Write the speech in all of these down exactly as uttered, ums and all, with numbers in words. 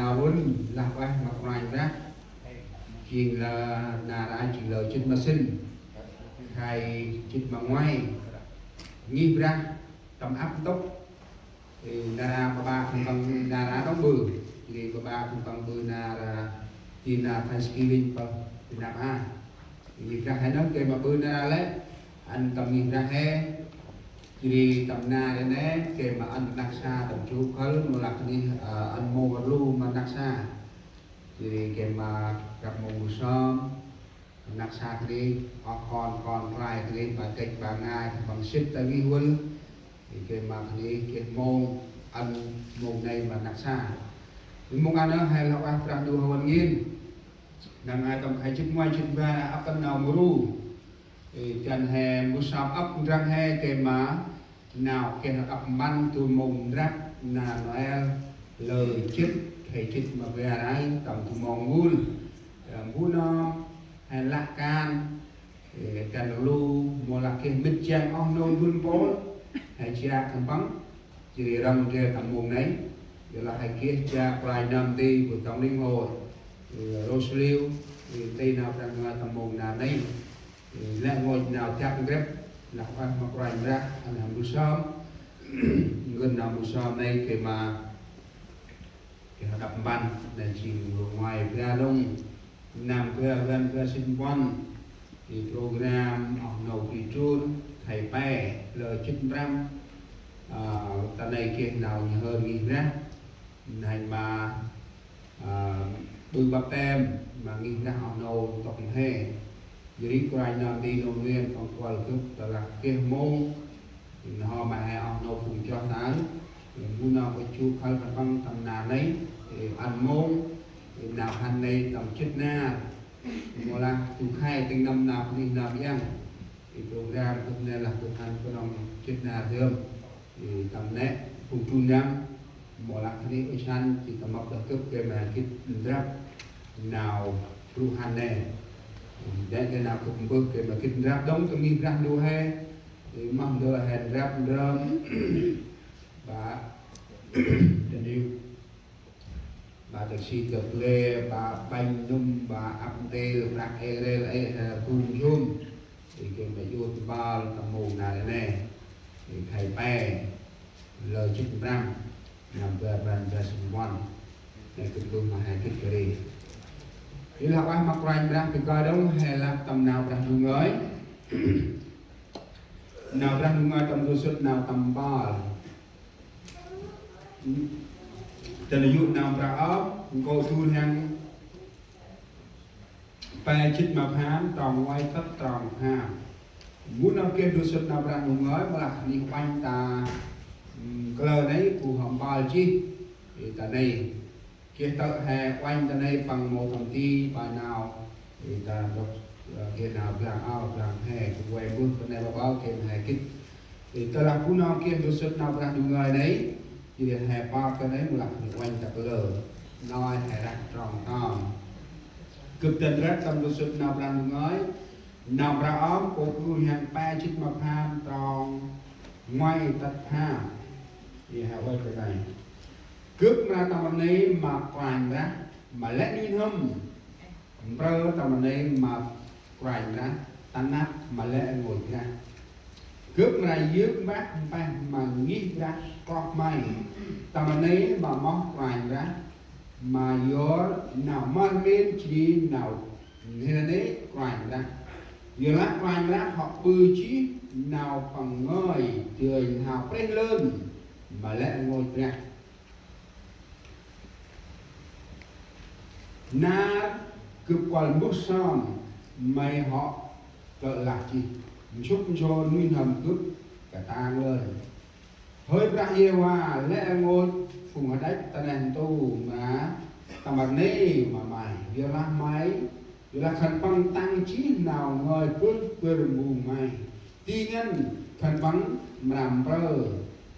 Aŭn lah ueh ma Kôranh Brah. Jêng lơ nar aơ jêng lơ jât ma sĭn, khay jât ma nguay. Ngih Brah tâm ăp ntŭk. Ê, nar aơ ƀaƀă khân păng nar aơ đŏng ƀư. Jêh ri ƀaƀă khân păng ƀư nar aơ, ti nar Thanksgiving pơ Việt Nam a. Ngih Brah he nơh gay ma ƀư nar aơ lĕ. Ăn tâm ngih Brah he. Jêh ri tâm nar aơ nê, gay ma ăn rnăk sa tâm chu khâl, mâu lah khân ay, ơ, ăn mâu rlu ma rnăk sa. Jêh ri gay ma răp mâu mbơh sơm, rnăk sa khân ay, oh kon, kon klai khân ay, ba gĭt ba ngai, khân păng sĭt ta ngih vâl. Jêh ri gay ma khân ay, gay mâu, ăn mâu nây ma rnăk sa. Jêh mâu ăn nơh, he lah ueh Brah Ndu hŏ ngăn. Năng ai tâm khay jât ma nguay jât ma bar, ăp tâm nau mru. Ê, dăn he mbơh sơm ăp ndrăng he gay ma nau geh ăp mpăn du mông ndrăp nar Noel lơ jât, khay jât ma bar rai tâm du mông ngul. Ê, mbu nơm he lah kan, ê, dăn lu mâu lah geh mĭt jăng oh nô ngul mpôl, he jă khân păng. Jêh ri răm ndrel tâm mông nây, yorlah he geh jă klach nơm nti bu tông ling hôr, ê, rôs liu, ê, nti nau Brah Ndu ngơi tâm mông nar nây. Ê, lĕ ngôch nau jăk ngrep, lah ueh ma Kôranh Brah, ăn he mbơh sơm. Ngăn nau mbơh sơm nây gay ma, gay hŏ đăp mpăn, nây jêng lu nguay bra lông. Năm bar rbăn bar jât puăn, ê, program oh nô bri trun, khay pe, lơ jât prăm, ơ, ta nây geh nau nhhơr ngih Brah, nây ma, ơ, ƀư baptem, ma ngih Brah oh nô ntŭk mhe. Jêh ri kôranh nơm nti nô Nguyên păng kuăl gâp tơlah geh mông, nơh ma he oh nô phung chroh ta, mbu nơm ƀư chu khâl khân păng tâm nar nây, ê, ăn mông, ê, nau hăn nây tâm jât nar. Mâu lah du khay tĭng nâm nau bơh nơm yăng. Ê, program gâp nây lah gâp hăn knŏng jât nar dơm. Ê, tâm nê, phung trun năm, mâu lah khân ay ŭch hăn, jêh tâm mâp đah gâp gay ma gĭt ndrăp nau bru hăn nê. Ê, dăn gay nau gâp mbơh gay ma gĭt ndrăp đŏng tâm ngih Brah Ndu he. Ê, mâm ndơ he ndrăp ndrơm. Ba, dăn iu. Ba taxi tơ ple, ba banh nŭm, ba ăp ntil, prăk ê rêl ê, ê, bum jum. Ê, gay ma yut bal tâm mông nar nê. Ê, khay pe, lơ jât prăm, năm bar rbăn bar jât puăn. Nê gâp mbơh ma he gĭt kơt ri. Ê, lah ueh ma Kôranh Brah, bi kơi đŏng he lah tâm nau Brah Ndu ngơi. Nau Brah Ndu ngơi tâm du sŭt nau tâm bal. Tơ nây yô̆ Nau Mprơ Ơm, nkô̆ du rhiăng pe jât ma pham, trong nguay tât trong pham. Mbu nơm geh du sŭt Nau Mprơ Ndu Ngơi, mâu lah nih uănh ta, ừm, kalơ nây bu hŏm bal jêh, ê, ta nây. Geh tơ̆ he uănh ta nây păng mâu tâm ti, pa nau, ê, ta dôk, ơ, geh nau blang ao, blang he, bu ueh mbơh ta nây ba bal geh he gĭt. Ê, tơ lah bu nơm geh du sŭt Nau Mprơ Ndu Ngơi nây, jêh ri he pơk ta nây mâu lah nih uănh ta kalơ. Nơh he răk trong tơm. Gâp dăn răk tâm du sŭt Nau Mprơ Ndu Ngơi, Nau Mprơ Ơm, nkô̆ du rhiăng pe jât ma pham trong nguay tât pham. Ê, he uănh ta nây. Gâp mra tâm rnê ma Kôranh Brah, ma lĕ nuih n'hâm. Mprơ tâm rnê ma Kôranh Brah, ta năp ma lĕ rngôch Brah. Gâp mra yơk mbah mpeh ma ngih Brah kloh may. Tâm rnê ma moh Kôranh Brah, ma yor nau mơh mên jêh ri nau n'hêl nanê̆ Kôranh Brah. Yorlah Kôranh Brah hŏ ƀư jêh nau păng ngơi dơi n'hao prêh lơn ma lĕ rngôch Brah. Nar gâp kuăl mbơh sơm may hŏ tơ̆ lah jêh, nsŭk nsô nuih n'hâm gâp katang lơn. Hơi Brah Yêhôva, lĕ rngôch phung hađăch ta neh ntu mra tâm rnê ma may, yorlah may, yorlah khân păng tăng jêh nau ngơi bơh bơr mbung may. Ti ngăn khân păng mra mprơ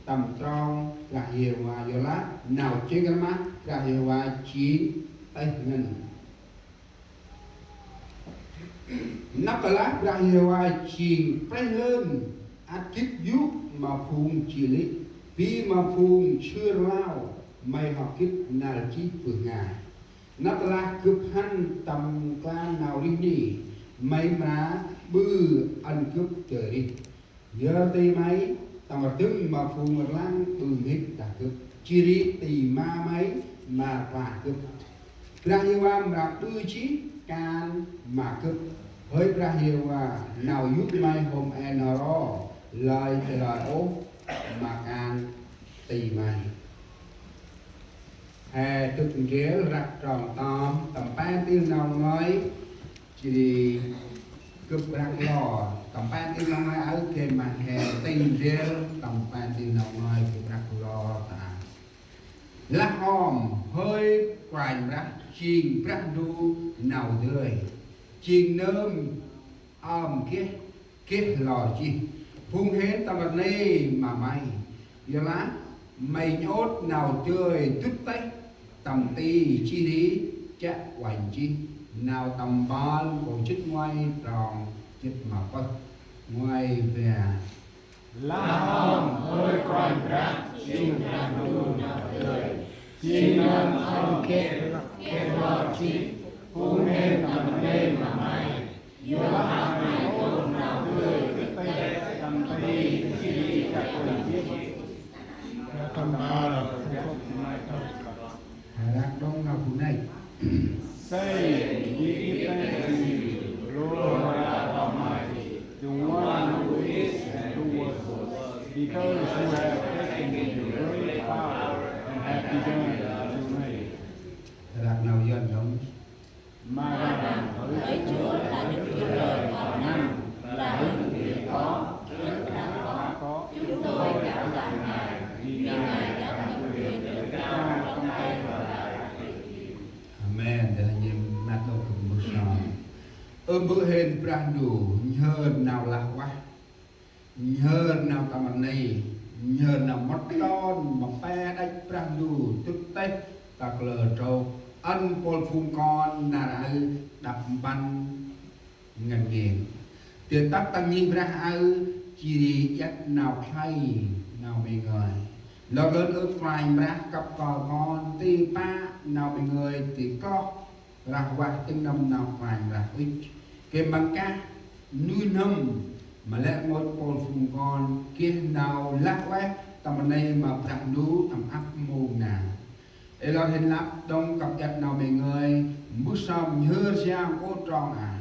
tâm trong Brah Yêhôva, yorlah nau jêng rmah Brah Yêhôva jêng têh ngăn. Nđâp tơlah Brah Yêhôva jêng prêh lơn, ăt gĭt yô̆ ma phung jê̆ lê̆, bi ma phung sưr rlau. May hŏ gĭt năl jêh bơh ngai. Năp lah gâp hăn tâm nklang nau rêh ni, may mra ƀư ăn gâp dơi rêh. Yơr ti may tâm rdâng ma phung rlăng ƀư mhĭk đah gâp, jêh ri ti ma may ma kla gâp. Brah Yêhôva mra ƀư jêh kan ma gâp. Hơi Brah Yêhôva, nau yô̆ may hôm e n'ho ro, lơi ê lơi ôh ma kan ti may. He dâk ndrel răk trong tâm tâm pe ntil nau ngơi, jêh ri gâp răk lor tâm pe ntil nau ngơi aơ gay ma he ti ndrel tâm pe ntil nau ngơi gâp răk lor ta. Lah hom hơi Kôranh Brah jêng Brah Ndu nau dơi, jêng nơm ơm geh, geh lor jêh phung hên tâm rnê ma may. Yorlah may nhŭp nau dơi dŭt têh tâm ti jêh ri chiă uănh jêh. Nau Tâm Mpơl nkô̆ jât ngoai trong jât ma pơh. Ngoai ba. Lah hom hơi Kôranh Brah jêng Brah Ndu nau dơi, jêng nơm ơm geh, geh lor jêh phung hên tâm rnê ma may. Yorlah may nhŭp nau dơi dŭt têh tâm ti jêh ri chiă uănh jêh. Tâm Mpơl. Răk đŏng nau bu nây. Say, we give thanks to you, Lord God Almighty, the one who is and who was, because you have taken your great power and have begun to reign. Răk nau Yuăn đŏng. Ma rằng hỡi Chúa là Đức Chúa Trời toàn năng, là Đấng Hiện Có, Đấng Đã Có. Chúng tôi cảm tạ Ngài vì Ngài đã cầm quyền đỉnh cao trong tay và đã trị vì. Amen. Dah nhim nat lok kơ mbơh sơm. Ơ mbơh hên Brah Ndu, nhhơr nau lah ueh. Nhhơr nau tâm rnê, nhhơr nau mât ton ma pe đăch Brah Ndu dŭt têh ta kalơ trôk ăn mpôl phung kon nar aơ đăp mpăn ngăn ngên. Tơdah ta ngih Brah aơ jêh ri iăt nau khlay nau mĭn ngơi. Lor lơn ơ Kôranh Brah kăp kơl kon ti pă nau mĭn ngơi ti kloh rah vah tĭng nâm nau Kôranh Brah ŭch. Gay ma kah nuih n'hâm ma lĕ rngôch mpôl phung kon geh nau lah ueh tâm rnê ma Brah Ndu tâm ăp mông nau. Ê lor hên lăp đŏng kăp iăt nau mĭn ngơi, mbơh sơm nhhơr siam kô̆ trong a.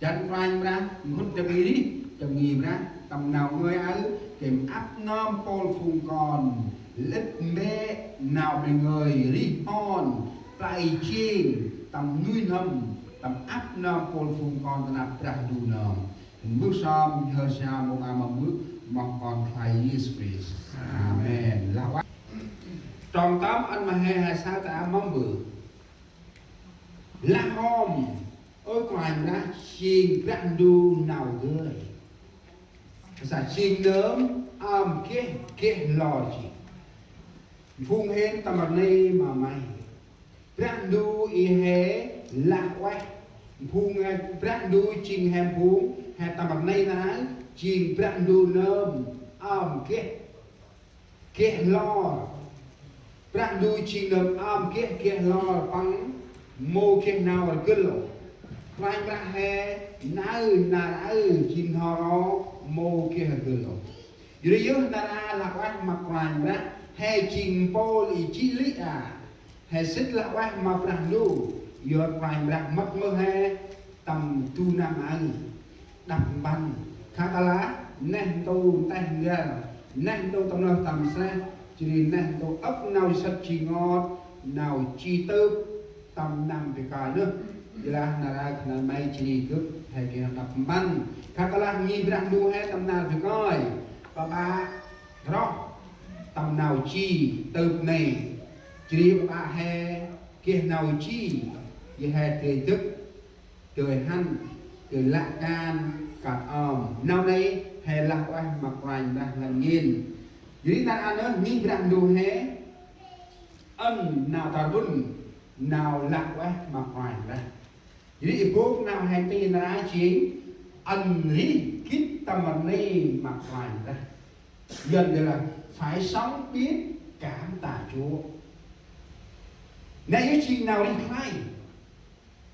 Dăn Kôranh Brah nkhŭt dâng rêh, dâng ngih Brah tâm nau ngơi aơ, gay ma ăp nơm mpôl phung kon lĕ mbĕ nau mĭn ngơi rêh hon play jêng tâm nuih n'hâm, tâm ăp nơm mpôl phung kon ta năp Brah Ndu nơm. Mbơh sơm nhhơr siam mông a ma mbơh moh Kon Khlay Yêsu Krist. Amen. Lah ueh. Trong tâm ăn ma he he sa ta a ma mbơh. Lah hom ơ Kôranh Brah jêng Brah Ndu nau dơi. Sa jêng nơm ơm geh, geh lor jêh phung hên tâm rnê ma may. Brah Ndu i he lah ueh phung, Brah Ndu jêng he phung he tâm rnê nau, jêng Brah Ndu nơm ơm geh, geh lor. Brah Ndu jêng nơm ơm geh, geh lor, păng mâu geh nau rgâl ôh. Kôranh Brah he nau nar aơ jêng n'ho ro mâu geh rgâl ôh. Yor ri yơh nar aơ lah ueh ma Kôranh Brah he jêng mpôl i jê̆ lĭ a. He sĭt lah ueh ma Brah Ndu, yor Kôranh Brah mât mơh he tâm du năm aơ đăp mpăn. Khă ta lah neh ntu nteh ngar, neh ntu tâm nơh tâm sreh, jêh ri neh ntu âk nau sĭt ji ngot, nau ji tưp tâm năm bi kơi nơh. Jêh lah nar aơ khân may jêh ri gâp he geh đăp mpăn. Khă ta lah ngih Brah Ndu he tâm nar bi kơi. Pă pă roh tâm nau ji tưp nây. Jêh ri pă pă he geh nau ji, geh he dơi dâk, dơi hăn, dơi lăp kan kơt ơm. Nau nây he lah ueh ma Kôranh Brah ngăn ngên. Jêh ri nar aơ nơh ngih Brah Ndu he ăn nau tar ƀŭn, nau lah ueh ma Kôranh Brah. Jêh ri i bôk nau he nti nar aơ jêng ăn rêh gĭt tâm rnê ma Kôranh Brah. Yuăn là phải sống biết cảm tạ Chúa. Nây yơh jêng nau rêh khlay.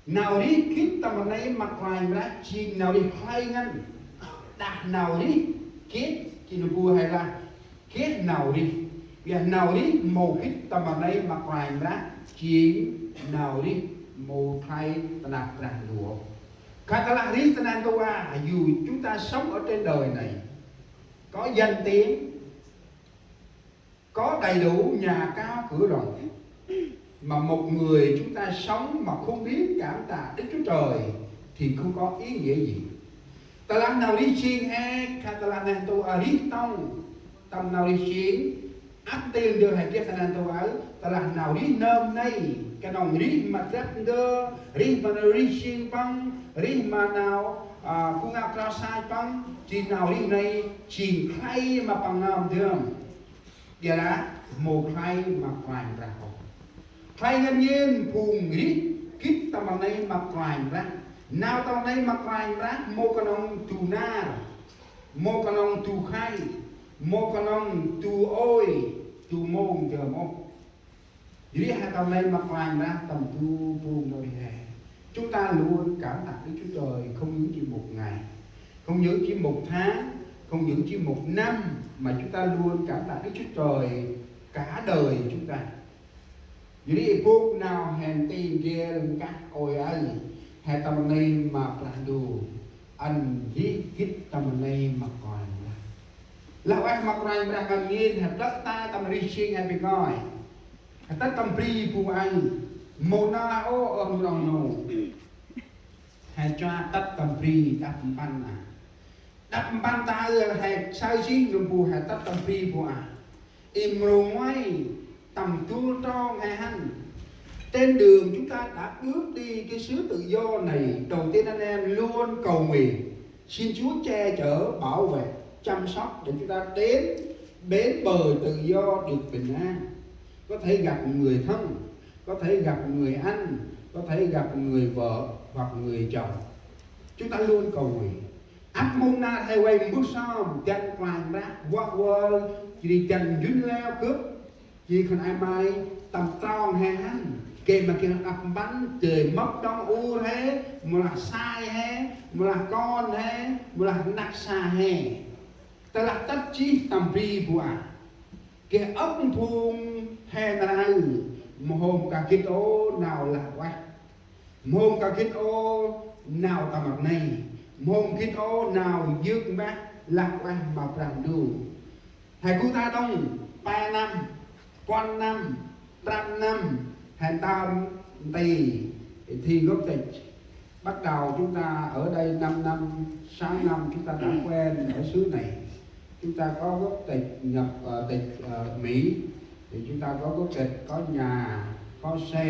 Nau rêh gĭt tâm rnê ma Kôranh Brah jêng nau rêh khlay ngăn. Đah nau rêh gĭt, jêng nơm bu he lah geh nau rêh. Yơh nau rêh mâu gĭt tâm rnê ma Kôranh Brah jêng nau rêh mâu khlay ta năp Brah Ndu. Khă tơlah rêh ta nơm tu a, dù chúng ta sống ở trên đời này có danh tiếng, có đầy đủ nhà cao cửa rộng, mà một người chúng ta sống mà không biết cảm tạ Đức Chúa Trời thì không có ý nghĩa gì. Tơlah nau rêh jêng he, khă tơlah neh ntu a rêh tông, tâm nau rêh jêng, ăp ntil ndơ he geh ta neh ntu aơ, tơlah nau rêh nơm nây, knŏng rêh ma drăp ndơ, rêh ma nau rêh jêng păng, rêh ma nau, a, gŭ ngă kro sai păng, jêh nau rêh nây, jêng khlay ma păng nơm dơm. Ƀiălah mâu khlay ma Kôranh Brah ôh. Khlay ngăn ngên phung rêh gĭt tâm rnê ma Kôranh Brah. Nau tâm rnê ma Kôranh Brah mâu knŏng du nar, mâu knŏng du khay, mâu knŏng du ôi, du mông dơm ôh. Rêh he tâm rnê ma Kôranh Brah tâm du phung nau rêh he. Chúng ta luôn cảm tạ Đức Chúa Trời không những chỉ một ngày, không những chỉ một tháng, không những chỉ một năm, mà chúng ta luôn cảm tạ Đức Chúa Trời cả đời chúng ta. Yor ri bôk nau he nti ngel nkah ôi aơ, he tâm rnê ma Brah Ndu, ăn rêh gĭt tâm rnê ma Kôranh Brah. Lah ueh ma Kôranh Brah ngăn ngên, he plơ̆ ta tâm rêh jêng he bi ngơi. He tât tâm bri bu aơ, mâu na ôh, ơ, nô, nô, nô. He cho tât tâm bri đăp mpăn a. Đăp mpăn ta aơ he saơ jêh nơm bu he tât tâm bri bu a. I mrô ngoai tâm du trong he hăn. Trên đường chúng ta đã bước đi cái xứ tự do này, đầu tiên anh em luôn cầu nguyện. Xin Chúa che chở, bảo vệ, chăm sóc để chúng ta đến bến bờ tự do được bình an. Có thể gặp người thân, có thể gặp người anh, có thể gặp người vợ hoặc người chồng. Chúng ta luôn cầu nguyện. Ăp mông nar he vay mbơh sơm, dăn Kôranh Brah, vă vơ, jêh ri dăn njŭn leo gâp, jêh ri khân ay may tâm trong he hăn, gay ma geh đăp mpăn, dơi mâp đŏng ur he, mâu lah sai he, mâu lah kon he, mâu lah rnăk sa he. Tơlah tât jêh tâm bri bu a. Geh âk phung he nar aơ, mâu hôm kah gĭt ôh nau lah ueh. Mâu hôm kah gĭt ôh nau tâm rnê. Mâu hôm gĭt ôh nau yơk mbah lah ueh ma Brah Ndu. He gŭ ta đŏng pe năm, puăn năm, prăm năm, he tâm nti thi quốc tịch. Bắt đầu chúng ta ở đây năm năm, sáu năm chúng ta đã quen ở xứ này. Chúng ta có quốc tịch nhập, ờ, tịch, ờ, Mỹ, thì chúng ta có quốc tịch, có nhà, có xe.